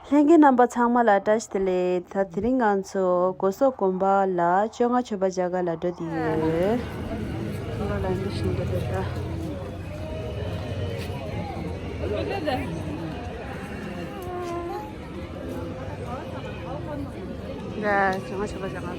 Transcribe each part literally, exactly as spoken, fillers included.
ལྷན་རྒྱས་རྣམ་པ་ཚང་མ་ལ་བཀྲ་ཤིས་བདེ་ལེགས། ད་དེ་རིང་ང་ཚོ་སྒོ་གསོག་དགོན་པ་ལ་བཅོ་ལྔ་མཆོད་པ་མཇལ་ཁ་ལ་འགྲོ་བསྡད་ཡོད། ཁོང་ལ་འདི་བཞིན་འགྲོ་བསྡད་ད། ད་བཅོ་ལྔ་མཆོད་པ་མཇལ་ཁ་འགྲོ།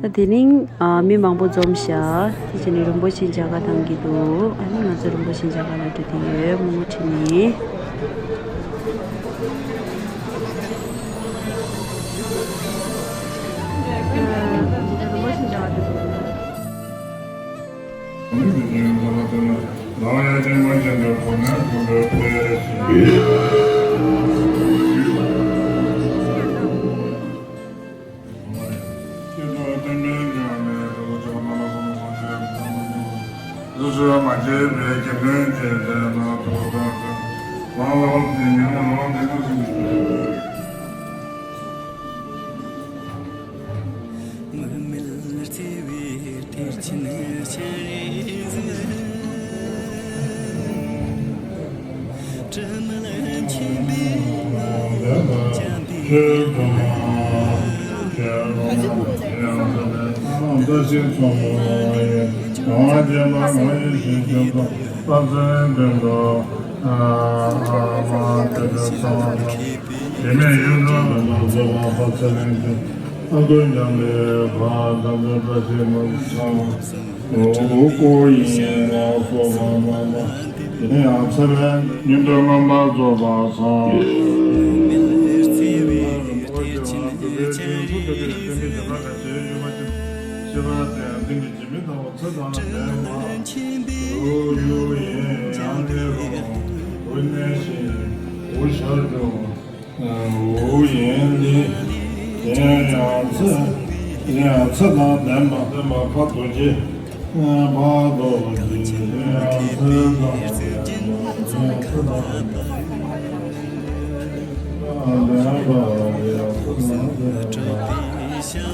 ད་དེ་རིང་ཨ་མི་མང་པོ་འཛོམས་ཤག་དེ་བྱས་ནས་རིན་པོ་ཆེ་མཇལ་ཁ་བཏང་གི་འདུག་ཨ་ནི་ང་ཚོ་རིན་པོ་ཆེ་མཇལ་ཁ་ལ་འགྲོ་གི་ཡོད། མོག་མོག་ཁྲིད་ནས། རིན་པོ་ཆེ་མཇལ་ཁ་འགྲོ་གི་ཡོད། ཨོ་ཀོ་ཡིན་ལ་སོགས་པ་མ་མ། དེ་ནས་ཡང་ཚེ་ལས་ཉིན་ཐོ་རྔོན་པ་རྫོགས་པ་སོང་། འུ་ཡིན་འདི། དེ་ཡང་ཚེ། དེ་ཡང་ཚེ་དང་ལྡན་པ། ལྡན་པ་ཕ་རྡོ་རྗེ། ཕ་རྡོ་རྗེ། དེ་ཡང་ཚེ་དང་ལྡན་པ། དེ་ཡང་ཚེ་དང་ལྡན་པ། ཕལ་ཆེར་ཆོས་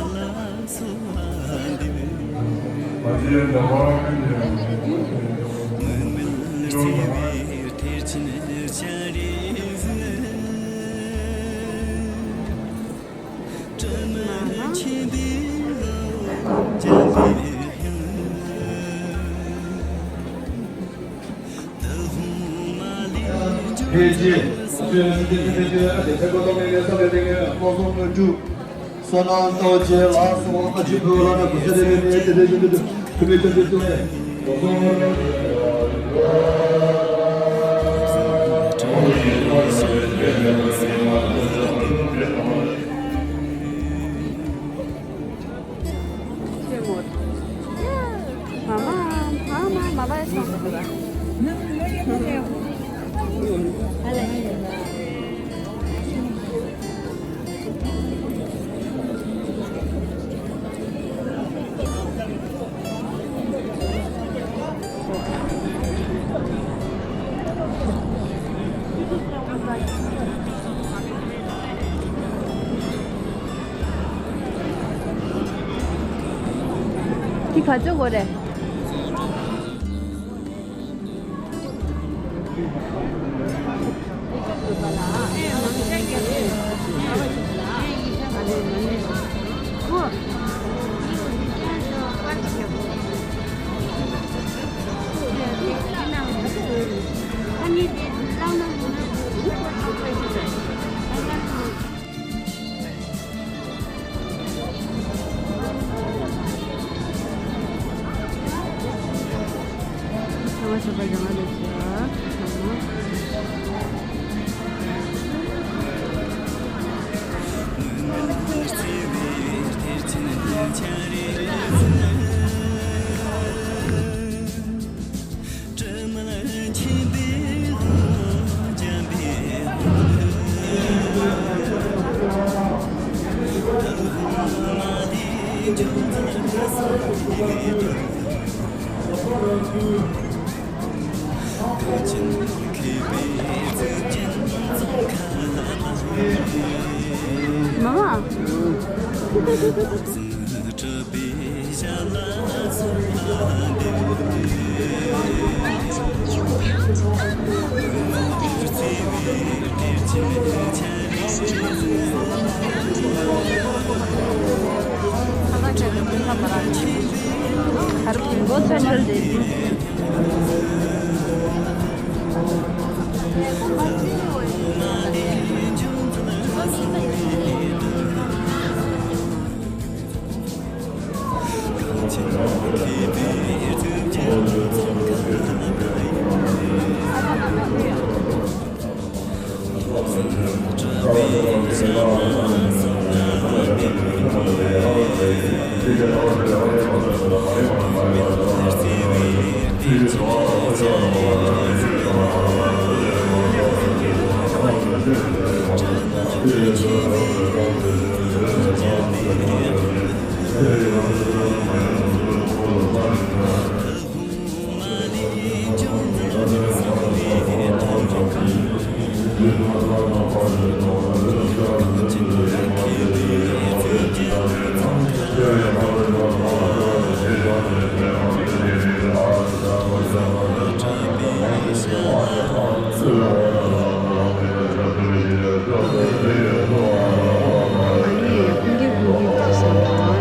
ལ་སྲིད་པའི་ཕན་ཚུན་ཨ་ཏེ་ཐེག་པ་སྟོང་མེད་པའི་བསམ་པའི་ལས་ངན་རྣམ་གསུམ་སྣོད་དྲུག་བསོད་ནམས་སྟོབས་ཆེ་ལ་སོགས་ཨ་ཕྱི་བོད་ལ་ན་གུ་ས་ལས་མེད་དེ་ལས་ཀྱི་འདུག་ཐུབ་པའི་ཐུབ་པའི་ཐུབ་པའི། འདི་ག་ཚོད་དགོས་རེད།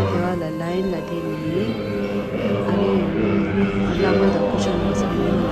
མ་མ། ལའིན་ལ་བརྟེན་ནས། ཨ་ནི་བླ་མ་དང་སྐུ་ཞབས་མང་ཚོགས་ཡོད་པ་ལ།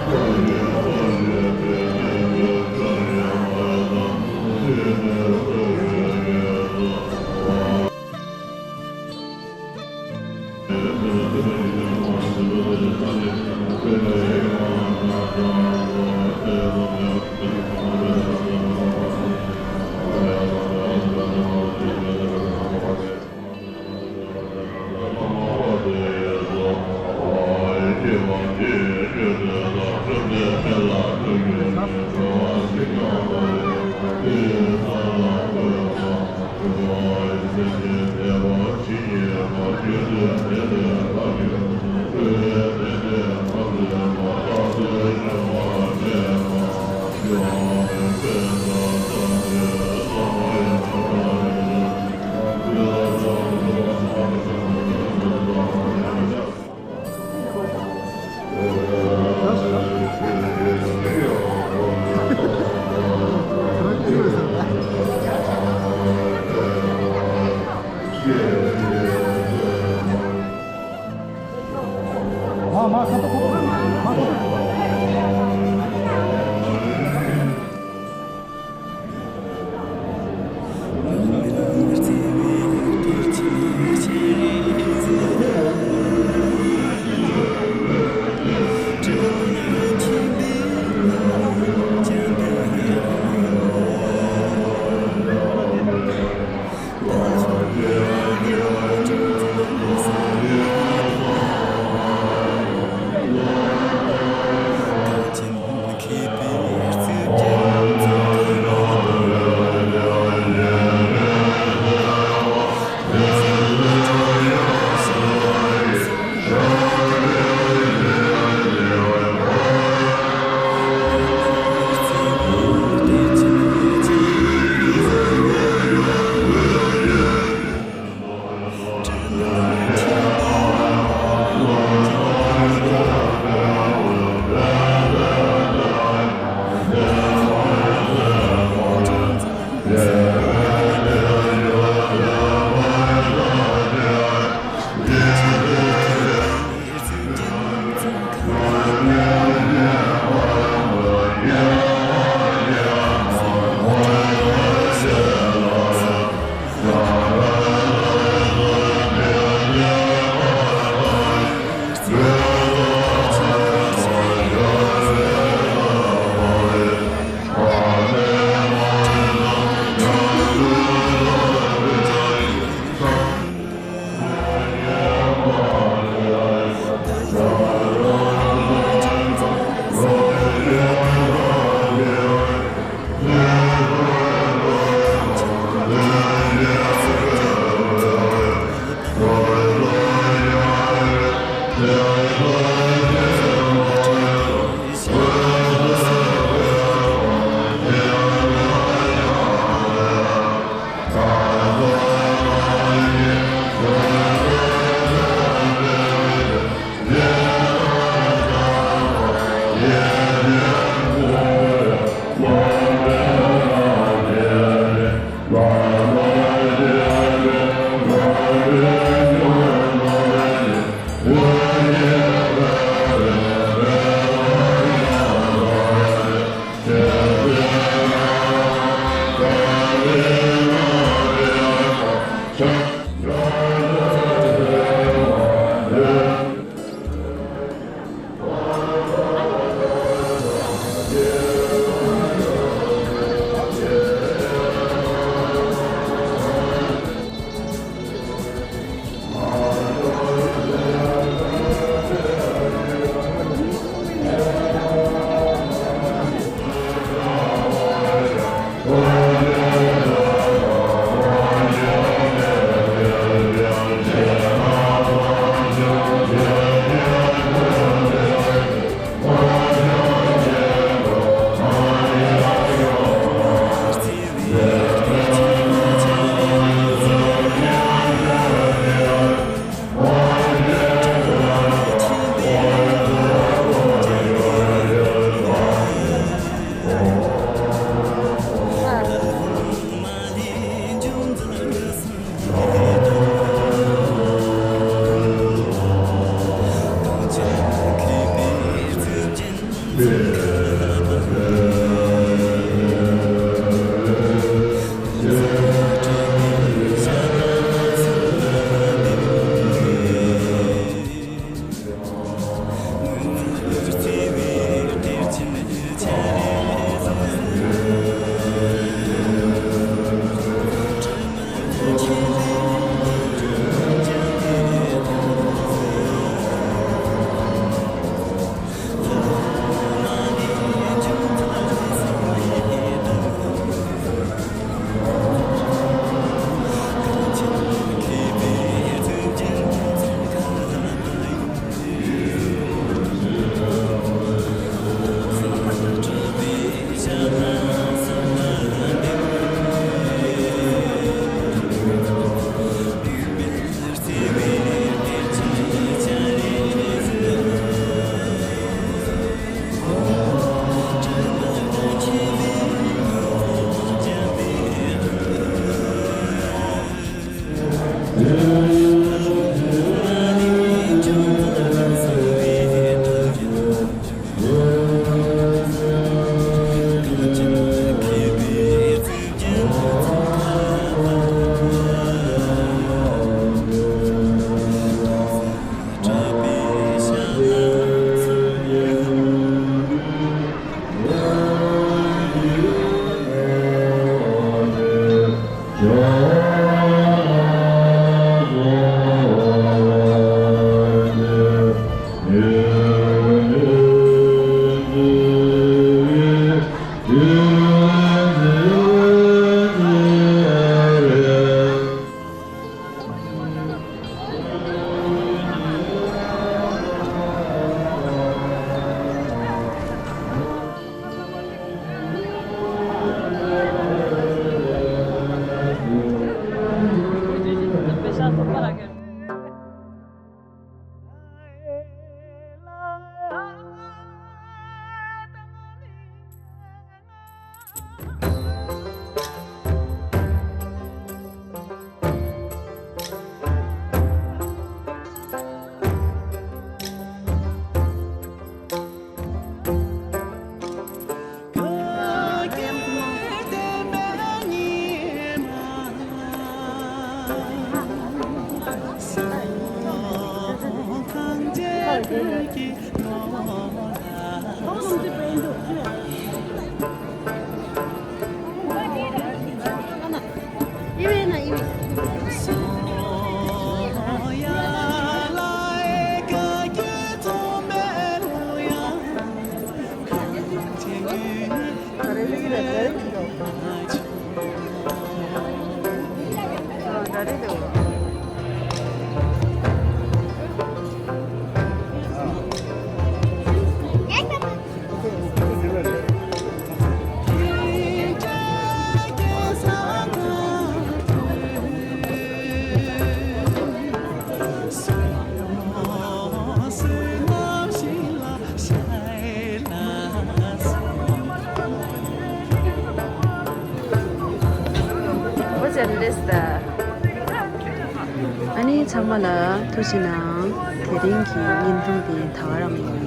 ཨ་ནི་ཚང་མ་ལ་ཐུགས་རྗེ་གནང་། དེ་རིང་གི་བརྙན་ཐུང་འདི་ད་ག་རང་ཡིན།